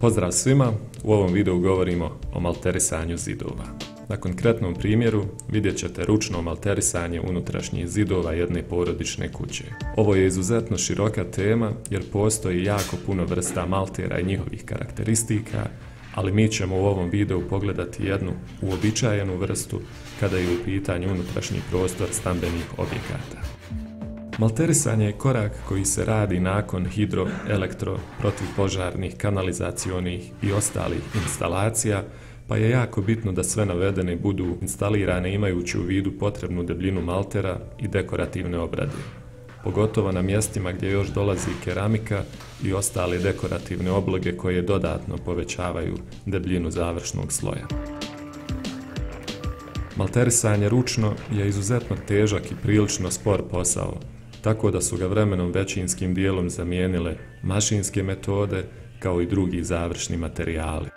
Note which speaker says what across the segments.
Speaker 1: Pozdrav svima, u ovom videu govorimo o malterisanju zidova. Na konkretnom primjeru vidjet ćete ručno malterisanje unutrašnjih zidova jedne porodične kuće. Ovo je izuzetno široka tema jer postoji jako puno vrsta maltera i njihovih karakteristika, ali mi ćemo u ovom videu pogledati jednu uobičajenu vrstu kada je u pitanju unutrašnji prostor stambenih objekata. Malterisanje je korak koji se radi nakon hidro, elektro, protivpožarnih, kanalizacionih i ostalih instalacija, pa je jako bitno da sve navedene budu instalirane imajući u vidu potrebnu debljinu maltera i dekorativne obrade, pogotovo na mjestima gdje još dolazi keramika i ostale dekorativne obloge koje dodatno povećavaju debljinu završnog sloja. Malterisanje ručno je izuzetno težak i prilično spor posao, tako da su ga vremenom većinskim dijelom zamijenile mašinske metode kao i drugi završni materijali.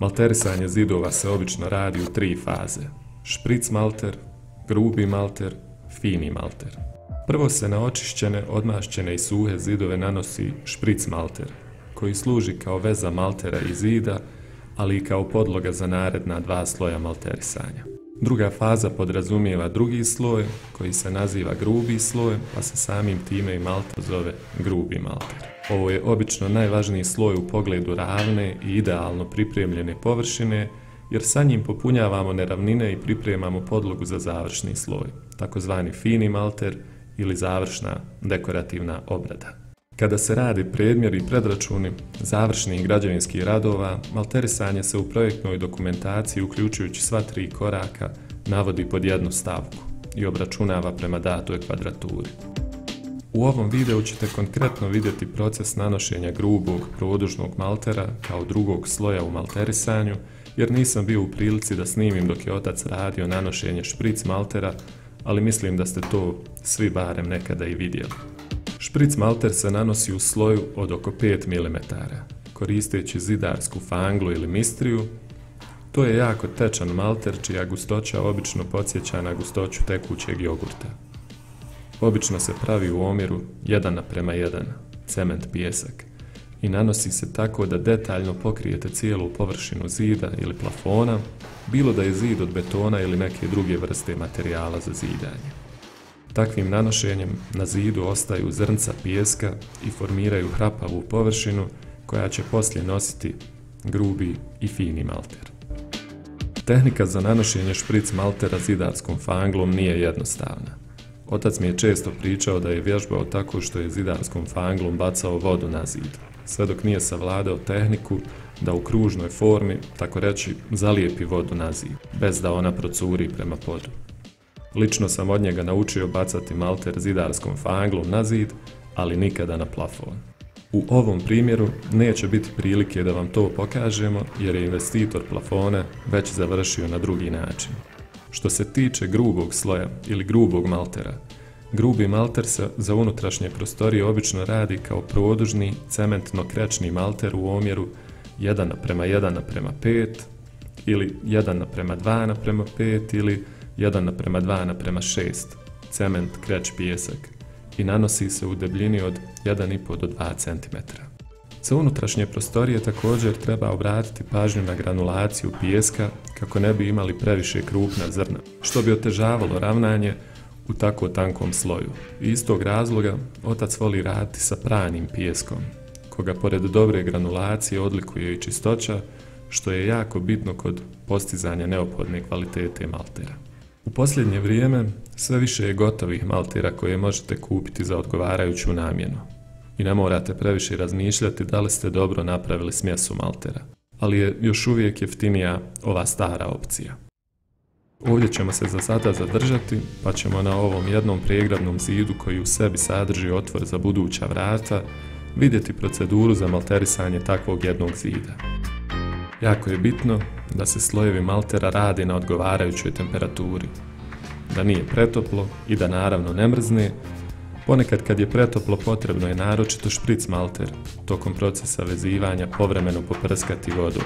Speaker 1: Malterisanje zidova se obično radi u 3 faze: špric malter, grubi malter, fini malter. Prvo se na očišćene, odmašćene i suhe zidove nanosi špric malter, koji služi kao veza maltera i zida, ali i kao podloga za naredna 2 sloja malterisanja. Druga faza podrazumijeva drugi sloj, koji se naziva grubi sloj, pa se samim time i malter zove grubi malter. Ovo je obično najvažniji sloj u pogledu ravne i idealno pripremljene površine, jer sa njim popunjavamo neravnine i pripremamo podlogu za završni sloj, takozvani fini malter ili završna dekorativna obrada. Kada se radi predmjeri i predračuni završnih građevinskih radova, malterisanje se u projektnoj dokumentaciji, uključujući sva 3 koraka, navodi pod jednu stavku i obračunava prema datoj kvadraturi. U ovom videu ćete konkretno vidjeti proces nanošenja grubog produžnog maltera kao drugog sloja u malterisanju, jer nisam bio u prilici da snimim dok je otac radio nanošenje špric maltera, ali mislim da ste to svi barem nekada i vidjeli. Špric malter se nanosi u sloju od oko 5 mm, koristeći zidarsku fanglu ili mistriju. To je jako tečan malter čija gustoća obično podsjeća na gustoću tekućeg jogurta. Obično se pravi u omjeru 1:1, cement pijesak, i nanosi se tako da detaljno pokrijete cijelu površinu zida ili plafona, bilo da je zid od betona ili neke druge vrste materijala za zidanje. Takvim nanošenjem na zidu ostaju zrnca pijeska i formiraju hrapavu površinu koja će poslije nositi grubi i fini malter. Tehnika za nanošenje špric maltera zidarskom fanglom nije jednostavna. Otac mi je često pričao da je vježbao tako što je zidarskom fanglom bacao vodu na zid, sve dok nije savladao tehniku da u kružnoj formi, tako reći, zalijepi vodu na zid, bez da ona procuri prema podu. Lično sam od njega naučio bacati malter zidarskom fanglom na zid, ali nikada na plafon. U ovom primjeru neće biti prilike da vam to pokažemo jer je investitor plafona već završio na drugi način. Što se tiče grubog sloja ili grubog maltera, grubi malter se za unutrašnje prostorije obično radi kao produžni cementno-krečni malter u omjeru 1:1:5 ili 1:2:5 ili 1:2:6 cement, kreć, pijesak i nanosi se u debljini od 1,5 do 2 cm. Za unutrašnje prostorije također treba obratiti pažnju na granulaciju pijeska kako ne bi imali previše krupna zrna, što bi otežavalo ravnanje u tako tankom sloju. Iz tog razloga otac voli raditi sa pranim pijeskom, koga pored dobre granulacije odlikuje i čistoća, što je jako bitno kod postizanja neophodne kvalitete maltera. U posljednje vrijeme sve više je gotovih maltera koje možete kupiti za odgovarajuću namjenu i ne morate previše razmišljati da li ste dobro napravili smjesu maltera, ali je još uvijek jeftinija ova stara opcija. Ovdje ćemo se za sada zadržati, pa ćemo na ovom jednom pregradnom zidu koji u sebi sadrži otvor za buduća vrata vidjeti proceduru za malterisanje takvog jednog zida. Jako je bitno da se slojevi maltera radi na odgovarajućoj temperaturi, da nije pretoplo i da naravno ne mrzne. Ponekad kad je pretoplo potrebno je naročito špric malter tokom procesa vezivanja povremeno poprskati vodom,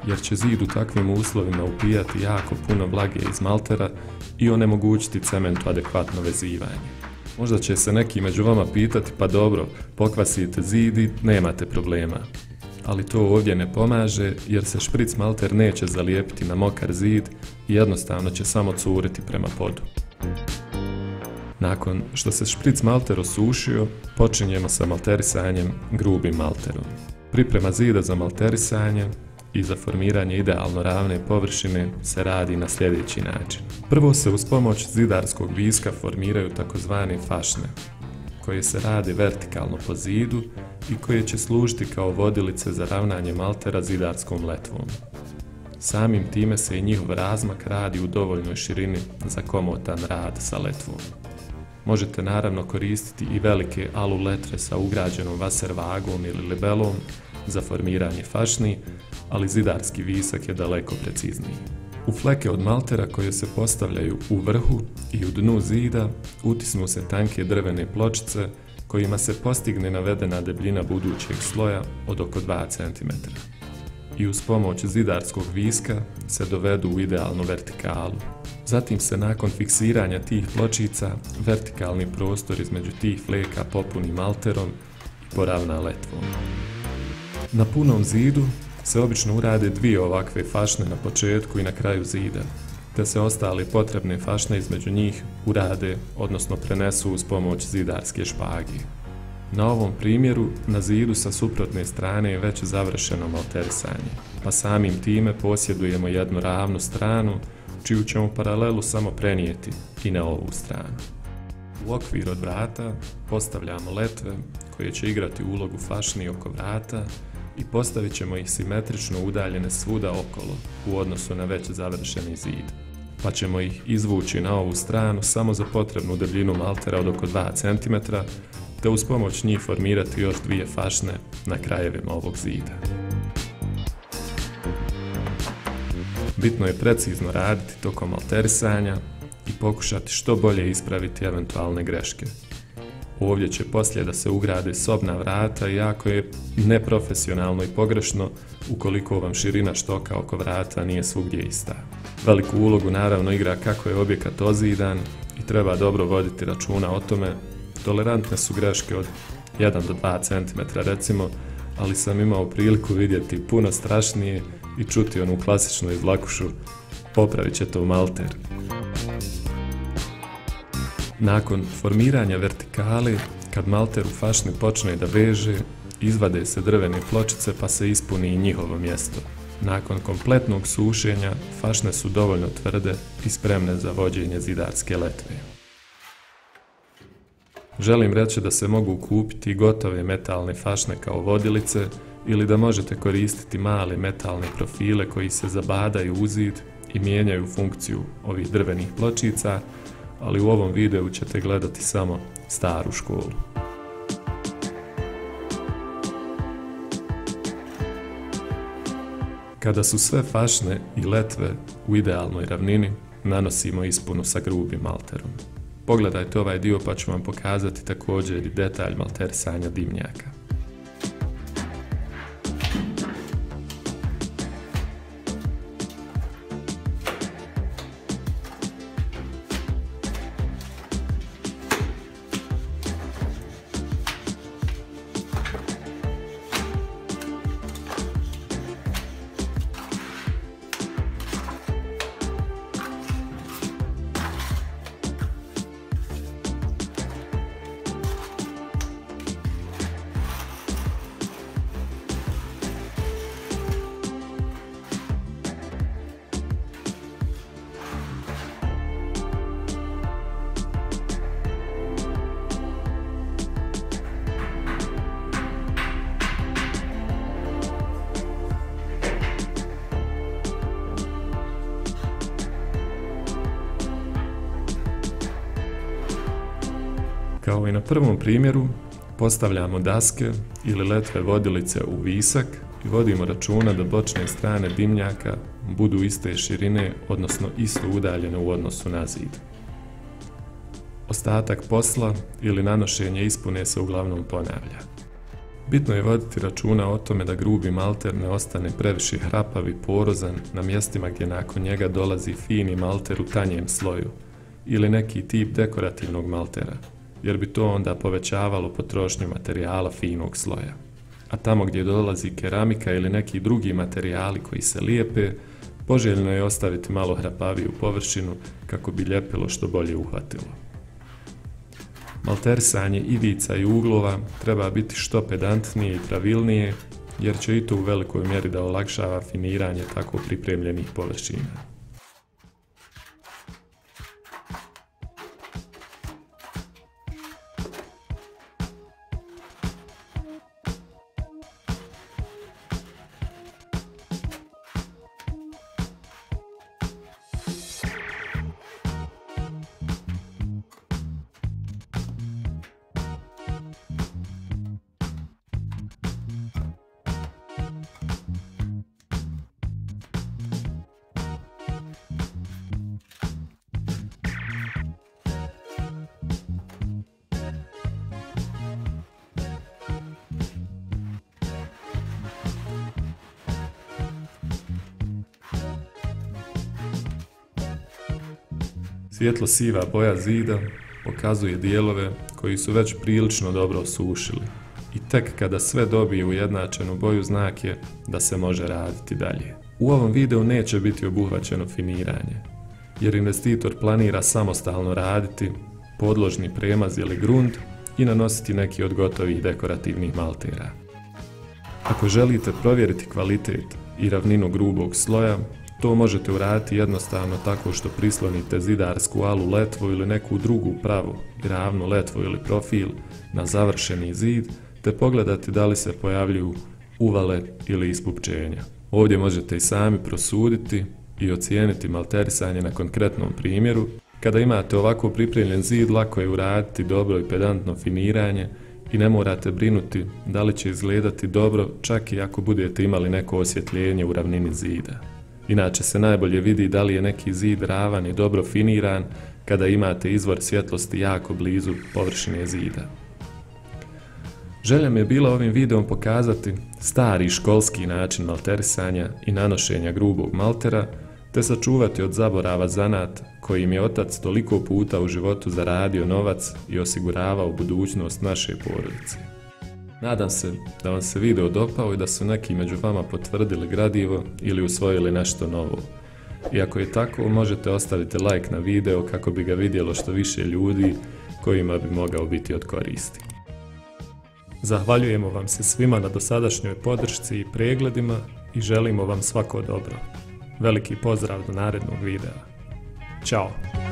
Speaker 1: jer će zid u takvim uslovima upijati jako puno vlage iz maltera i onemogućiti cementu adekvatno vezivanje. Možda će se neki među vama pitati, pa dobro, pokvasite zid i nemate problema. Ali to ovdje ne pomaže jer se špric malter neće zalijepiti na mokar zid i jednostavno će samo curiti prema podu. Nakon što se špric malter osušio, počinjemo sa malterisanjem grubim malterom. Priprema zida za malterisanje i za formiranje idealno ravne površine se radi na sljedeći način. Prvo se uz pomoć zidarskog viska formiraju takozvane fašne, koje se rade vertikalno po zidu i koje će služiti kao vodilice za ravnanje maltera zidarskom letvom. Samim time se i njihov razmak radi u dovoljnoj širini za komotan rad sa letvom. Možete naravno koristiti i velike alu letve sa ugrađenom vaservagom ili libelom za formiranje fašni, ali zidarski visak je daleko precizniji. U fleke od maltera koje se postavljaju u vrhu i u dnu zida utisnu se tanke drvene pločice kojima se postigne navedena debljina budućeg sloja od oko 2 cm. I uz pomoć zidarskog viska se dovedu u idealnu vertikalu. Zatim se nakon fiksiranja tih pločica vertikalni prostor između tih fleka popuni malterom i poravna letvom. Na punom zidu se obično urade 2 ovakve fašne na početku i na kraju zida, te se ostale potrebne fašne između njih urade, odnosno prenesu uz pomoć zidarske špage. Na ovom primjeru na zidu sa suprotne strane je već završeno malterisanje, pa samim time posjedujemo jednu ravnu stranu čiju ćemo paralelu samo prenijeti i na ovu stranu. U okvir od vrata postavljamo letve koje će igrati ulogu fašni oko vrata i postavit ćemo ih simetrično udaljene svuda okolo u odnosu na već završeni zid, pa ćemo ih izvući na ovu stranu samo za potrebnu debljinu maltera od oko 2 cm, te uz pomoć njih formirati još 2 fašne na krajevima ovog zida. Bitno je precizno raditi tokom malterisanja i pokušati što bolje ispraviti eventualne greške. Ovdje će poslije da se ugrade sobna vrata i jako je neprofesionalno i pogrešno ukoliko vam širina štoka oko vrata nije svugdje ista. Veliku ulogu naravno igra kako je objekat ozidan i treba dobro voditi računa o tome. Tolerantne su greške od 1 do 2 cm recimo, ali sam imao priliku vidjeti puno strašnije i čuti onu klasičnu izlakušu popravit će to malter. Nakon formiranja vertikale, kad malter u fašni počne da veže, izvade se drvene pločice pa se ispuni i njihovo mjesto. Nakon kompletnog sušenja, fašne su dovoljno tvrde i spremne za vođenje zidarske letve. Želim reći da se mogu kupiti gotove metalne fašne kao vodilice ili da možete koristiti male metalne profile koji se zabadaju u zid i mijenjaju funkciju ovih drvenih pločica, ali u ovom videu ćete gledati samo staru školu. Kada su sve fašne i letve u idealnoj ravnini, nanosimo ispunu sa grubim malterom. Pogledajte ovaj dio pa ću vam pokazati također i detalj malterisanja dimnjaka. Kao i na prvom primjeru, postavljamo daske ili letve vodilice u visak i vodimo računa da bočne strane dimnjaka budu iste širine, odnosno isto udaljene u odnosu na zid. Ostatak posla ili nanošenje ispune se uglavnom ponavlja. Bitno je voditi računa o tome da grubi malter ne ostane previše hrapav i porozan na mjestima gdje nakon njega dolazi fini malter u tanjem sloju ili neki tip dekorativnog maltera, jer bi to onda povećavalo potrošnju materijala finog sloja. A tamo gdje dolazi keramika ili neki drugi materijali koji se lijepe, poželjno je ostaviti malo hrapaviju površinu kako bi ljepilo što bolje uhvatilo. Malterisanje ivica i uglova treba biti što pedantnije i pravilnije, jer će i to u velikoj mjeri da olakšava finiranje tako pripremljenih površina. Svjetlo siva boja zida pokazuje dijelove koji su već prilično dobro osušili i tek kada sve dobije ujednačenu boju znak je da se može raditi dalje. U ovom videu neće biti obuhvaćeno finiranje, jer investitor planira samostalno raditi podložni premaz ili grunt i nanositi neki od gotovih dekorativnih maltera. Ako želite provjeriti kvalitet i ravninu grubog sloja, to možete uraditi jednostavno tako što prislonite zidarsku alu letvu ili neku drugu pravu i ravnu letvu ili profil na završeni zid, te pogledati da li se pojavljuju uvale ili ispupčenja. Ovdje možete i sami prosuditi i ocijeniti malterisanje na konkretnom primjeru. Kada imate ovako pripremljen zid, lako je uraditi dobro i pedantno finiranje i ne morate brinuti da li će izgledati dobro čak i ako budete imali neko osvjetljenje u ravnini zida. Inače se najbolje vidi da li je neki zid ravan i dobro finiran kada imate izvor svjetlosti jako blizu površine zida. Želja mi je bila ovim videom pokazati stari školski način malterisanja i nanošenja grubog maltera, te sačuvati od zaborava zanat kojim je otac toliko puta u životu zaradio novac i osiguravao budućnost naše porodice. Nadam se da vam se video dopao i da su neki među vama potvrdili gradivo ili usvojili nešto novo. I ako je tako, možete ostaviti like na video kako bi ga vidjelo što više ljudi kojima bi mogao biti od koristi. Zahvaljujemo vam se svima na dosadašnjoj podršci i pregledima i želimo vam svako dobro. Veliki pozdrav do narednog videa. Ćao!